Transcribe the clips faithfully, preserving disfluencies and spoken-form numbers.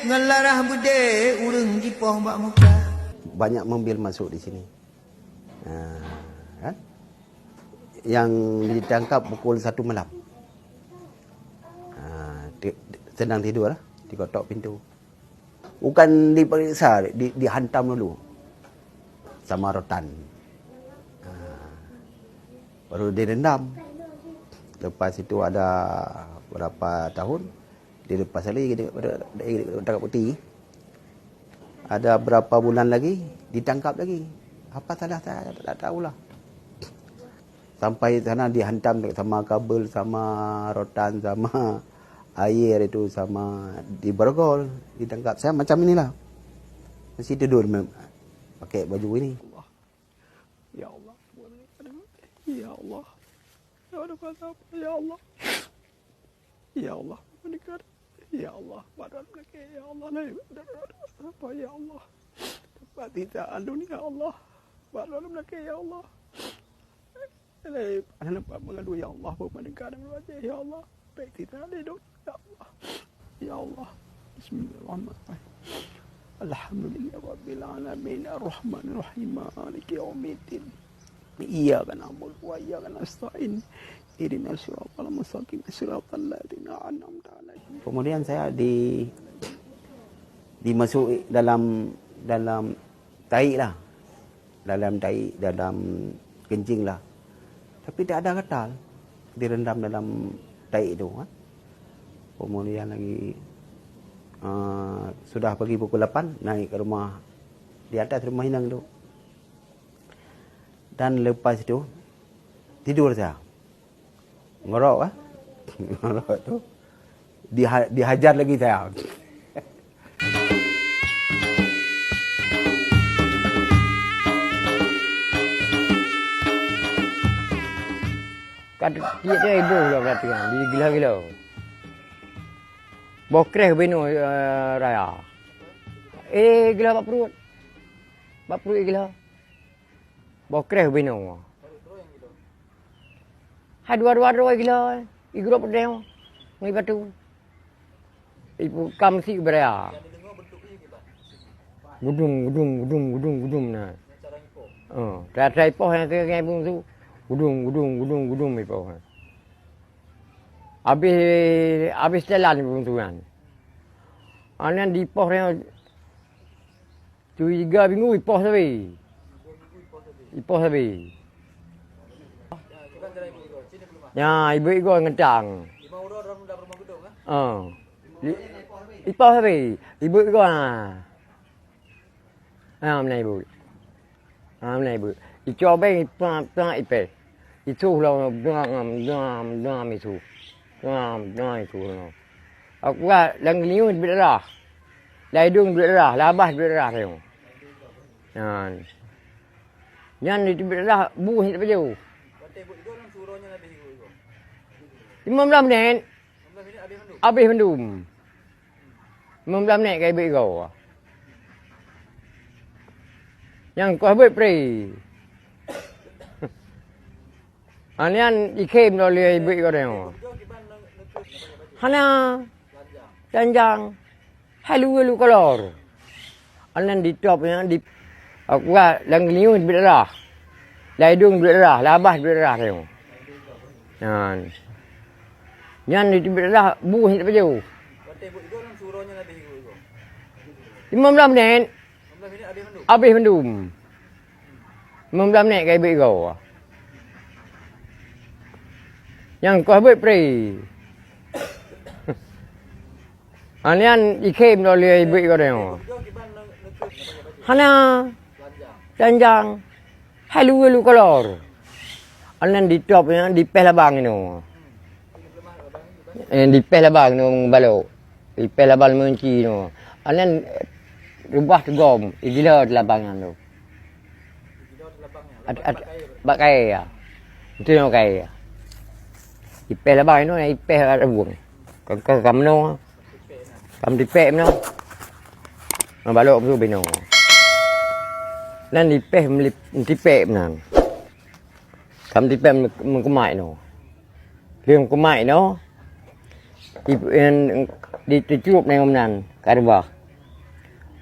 Ngon larah beudé ureuëng jipoh bak muka. Banyak mobil masuk di sini. Ha, kan? Yang ditangkap pukul satu malam. Ha, ti-, sedang tidur lah, diketok pintu. Bukan diperiksa, di-, dihantam dulu sama rotan. Ha, baru direndam. Lepas itu ada berapa tahun, dilepas lagi, ditangkap putih. Ada berapa bulan lagi, ditangkap lagi. Apa salah saya, tak tahulah. Sampai sana dihantam sama kabel, sama rotan, sama air itu, sama diborgol, ditangkap. Saya macam inilah. Masih tidur mem-, pakai baju ini. Allah. Ya Allah. Ya Allah. Ya Allah. Ya Allah. Ya Allah, meuningkat. Ya Allah, bak dalam lakée, ya Allah, lai, apa, ya Allah. Tempat tita alun, ya Allah, bak dalam lakée, ya Allah. Lai, aneuk nampak mengadu, ya Allah, peumandingkat dan wajah, ya Allah. Baik tita lindung, ya Allah. Ya Allah. Bismillahirrahmanirrahim. Alhamdulillahirabbil alamin, arrahmanirrahim, maliki yaumiddin. Iyyaka na'budu wa iyyaka nasta'in. Ihdinas siratal mustaqim, siratal ladzina an'amta 'alaihim. Kemudian saya di-, dimasuk dalam, dalam tahi lah. Dalam tahi, dalam kencing lah. Tapi tak ada gatal. Direndam dalam tahi tu, kan. Kemudian lagi, ah, sudah pagi pukul lapan, naik ke rumah, di atas rumah inong tu. Dan lepas itu, tidur saya. Ngorok, ah. Ngorok tu, diha-, dihajar lagi saya. Ka tiep-tiep iboh ulah perhatian, digila-gila. Boh kreh binoe, eh, raya. Eh, gila bak pruet. Bak pruet gila. Boh kreh binoe. Hai dua-dua droe gila, igrop pedeng ngon batu. Ipu kam si beraya. Gudung, gudung, gudung, gudung, gudung na. Oh, teuka ipoh nyang keu ngai bungsu. Gudung, gudung, gudung, gudung ipoh. Habis, habis telan bungsu nyan. Aneuk dipoh nyan. Tiga minggu ipoh sabe. Ipoh sabe. Ya, ibu igo ngentang. Ah. Li-, ipoh sabe. Ibu igo ha. Ha, meunan ibu. Ha, meunan ibu. Ico beng ipa-, ipa ipeh. Itu lom dam, dam, dam itu. Dam, dam itu. Aku rasa lam geulinyueng teubiet darah. Lam idong teubiet darah, lam babah teubiet darah teuh. Nyan. Nyan di teubiet darah, bu hit baju. Limong belas minit. Abéh mandum. Limong belas minit ka ibeuk igoe. Nyang koh beut pri. Ha, nyan ikhem lom lé ibeuk igoe nyoe. Hana. Janjang. Hai lu, lu kolor. Aneuk ditop nyan di, aku rasa lam geulinyueng teubiet darah. Lam idong teubiet darah, lam babah teubiet darah teuh. Nyan. Nyan di teubiet darah, bu hit baju. Limong belas minit. Abéh mandum. Limong belas minit ka ibeuk igoe. Nyang koh beut pri. Ha, nyan ikhem lom lé ibeuk igoe nyoe. Hana. Janjang. Hai lu, lu kolor. Aneuk ditop nyan dipeh labang inoe. Eh, dipeh labang inoe balok. Dipeh labang meunci inoe. Aneuk rubah teugom, igila di labang nyan tu. At-, at-, bak kayèe ya. Itu nyang kayèe ya. Ipeh labang inoe, ipeh kat rebueng. Ka, ka, ka meunoe. Ka meutipek meunoe. Ngon balok meusu binoe. Nan ipeh meulip-, meutipek meunan. Ka meutipek meu-, meukumat inoe. Lheueh meukumat inoe, ip-, en, di, ditucok ngon meunan, ka reubah.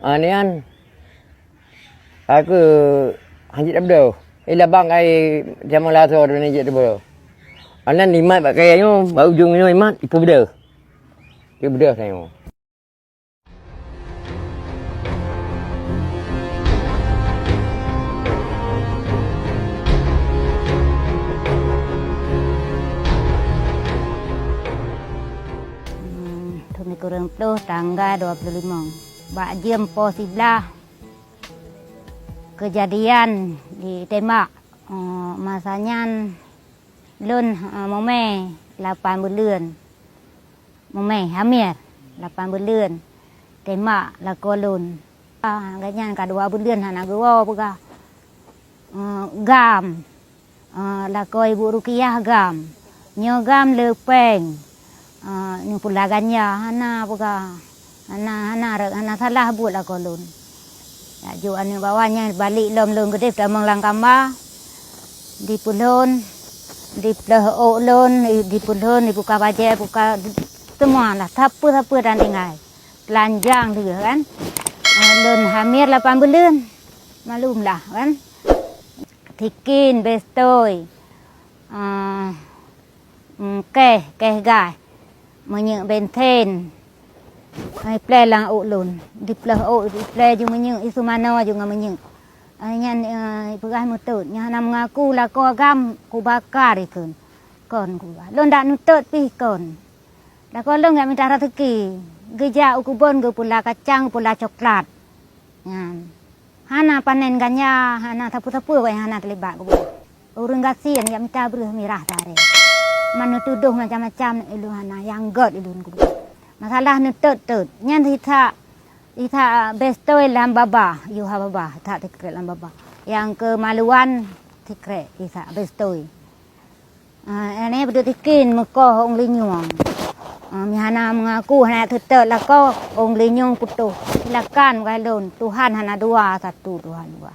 Anehan, aku hanjeuet abdo. Eh, labang kai jameun lasoe tu ni jeuet abdo. Anehan imat bak kayée nyoe, bak ujong nyoe imat, ipeubdo. Ipeubdo tanyoe. Hmm, thôn sikureueng ploh, tanggai dua ploh limong. Bak jeuem poh siblaih, keujadian jitembak. Eh, masa nyan lôn, eh, mumé lapan buleuen. Mumé hamil lapan buleuen, tembak lakoe lôn. Ah, gobnyan ka dua buleuen hana geuwoe peugah. Eh, GAM. Eh, lakoe Ibu Rukiah GAM. Nyoe GAM le péng. Eh, nyoe pula ganja hana peugah. Hana, hana, hana salah buet lakoe lôn. Laju aneuk bawa nyan balek lom lôn keudeh tamong lam kama. Dipeulhon, diplôh ôk lôn, dipeulhon, dibuka bajée, buka, semua lah, sapeue-sapeue dan tinggai. Telanjang lheueh kan. Eh, lôn hamil lapan buleuen. Malum lah kan. Tikin, bestoi. Ah, mm, keh, keh gaih. Minyeuk bensin. Iplée lam ôk lôn. Diplôh ôk, iplée ju minyeuk, isumanoe ju ngon minyeuk. Ah, nyan, eh, peugah meutot. Nyan hana meungaku lakoe GAM kubakar ikheun. Kon kuba. Lôn dak neutot pih kon. Lakoe lôn jak mita raseuki. Geujak u keubon geupula kacang, geupula coklat. Nyan. Hana panen ganja, hana sapeue-sapeue nyang hana teulibat geubuet. Ureuëng gasien jak mita breueh mirah tarek. Man neutudoh macam-macam ulôn hana, nyang gét ulôn geubuet. Masalah neutot-tot. Nyan sisa, sisa bestoi lam babah, yuha babah, sisa sikrek lam babah. Nyang keumaluan sikrek sisa bestoi. Ah, nyan beudôh tikin meukoh ôn linyueng. Ah, meuhana meungaku hana teutot lakoe, ôn linyueng putôh. Silakan bak lôn, Tuhan hana dua, satu Tuhan dua.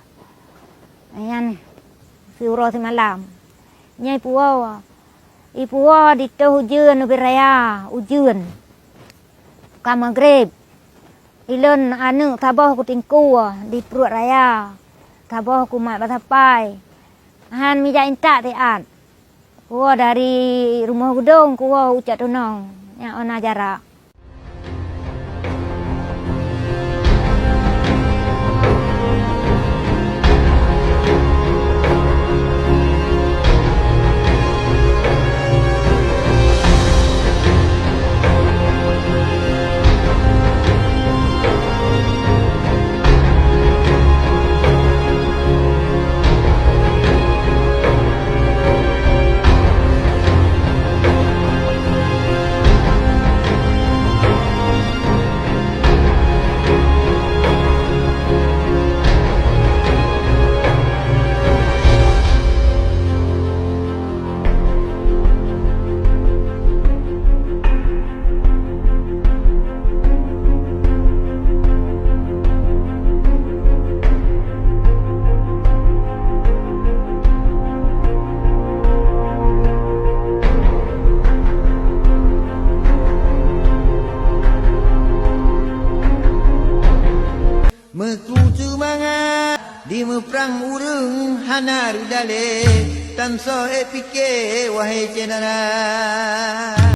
Nyan siuroe simalam. Nyan ipuwoe. Ipuwoe ditoh ujeuen ubit raya, ujeuen. Ka maghrib. Ilôn aneuk saboh kutingkue di pruet raya, saboh kumat basapai. Han mijak intat siat. Kuwoe dari rumoh geudong, kuwoe u Cot Tunong, nyan ôh na jarak. Meukucue mangat dimeuprang ureuëng hana reuda lé, tan soe ék pike, wahé syedara.